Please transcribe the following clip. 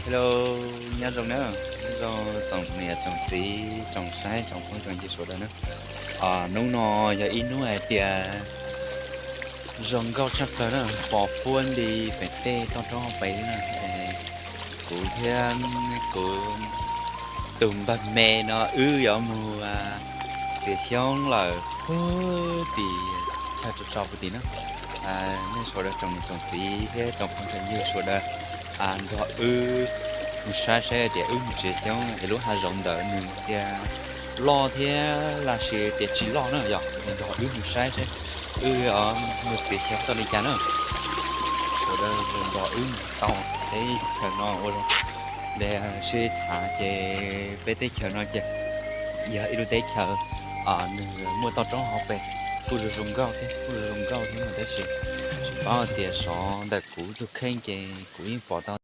Hello, nyob zoo na, nyob zoo tsoom niam tsoom txiv tsoom saib tsoom phooj tsoom ywg sawv daws na. Hnub no yog ib hnub hais tias zoo nkauj tshaj plaws na, pos huab nti pem tej toj roob hauv pes na. Kuv thiab kuv tus npawg me no wb yuav mus txiav xyoob lawm puag tim chaw tso tso puag tim na. Nej sawv daws tsoom niam tsoom txiv thiab tsoom phooj tsoom ywg sawv daws nrog wb mus saib saib tias wb mus txiav xyoob es lub hav zoov ntawd nws tias loj thiab los sis tias tsis loj na yom, nrog wb mus saib saib wb mus txiav xyoob tau li cas na. Sawv daws nrog wb mus tau teb chaws no ua zoo. Sib tham ces peb teb chaws no ces yog ib lub teb chaws nws muaj toj roob hauv pes, kuj zoo zoo nkauj thiab, kuj zoo zoo nkauj thiab mas tab sis tsis paub tias xyov ntawm kuv tus kheej ces kuv yeej pom tau